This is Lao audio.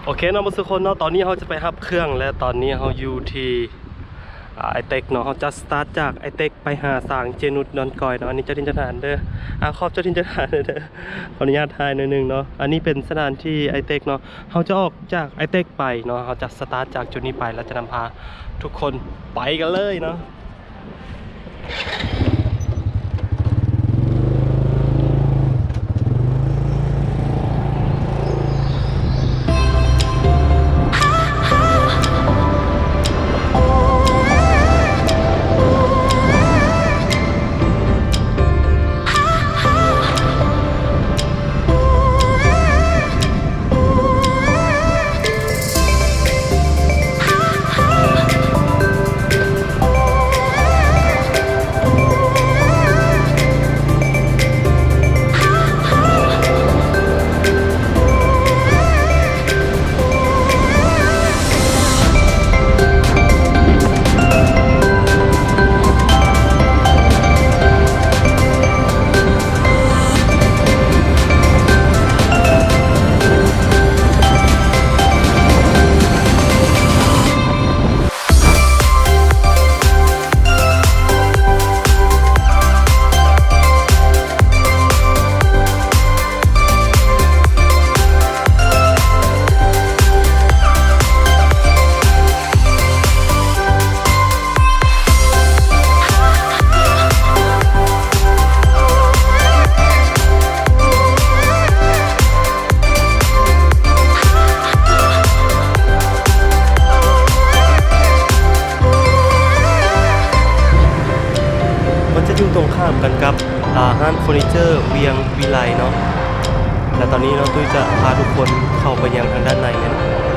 ໂອເຄເນາະ ໝົດທຸກຄົນເນາະ ຕອນນີ້ເຮົາຈະໄປຮັບເຄື່ອງ ແລະ ຕອນນີ້ເຮົາຢູ່ທີ່ ອ່າ ໄອເຕັກເນາະ ເຮົາຈະສະຕາດຈາກໄອເຕັກໄປຫາສາງເຈນຸດດອນກອຍເນາະ ອັນນີ້ເຈົ້າຖິ່ນເຈົ້າຖານເດີ ອາ ຂອບເຈົ້າຖິ່ນເຈົ້າຖານເດີ ຂໍອະນຸຍາດຖ່າຍໜ້ອຍໜຶ່ງເນາະ ອັນນີ້ເປັນສະຖານທີ່ໄອເຕັກເນາະ ເຮົາຈະອອກຈາກໄອເຕັກໄປເນາະ ເຮົາຈະສະຕາດຈາກຈຸດນີ້ໄປ ແລ້ວຈະນຳພາທຸກຄົນໄປກັນເລີຍເນາະ. ມັນຈະຢູ່ຕົງຂ້າມກັນກັບ ອ່າ ຮ້ານເຟີນີເຈີວຽງວິໄລເນາະ ແລະ ຕອນນີ້ເນາະ ຕຸ້ຍຈະພາທຸກຄົນເຂົ້າໄປຍັງທາງດ້ານໃນເລີຍເນາະ.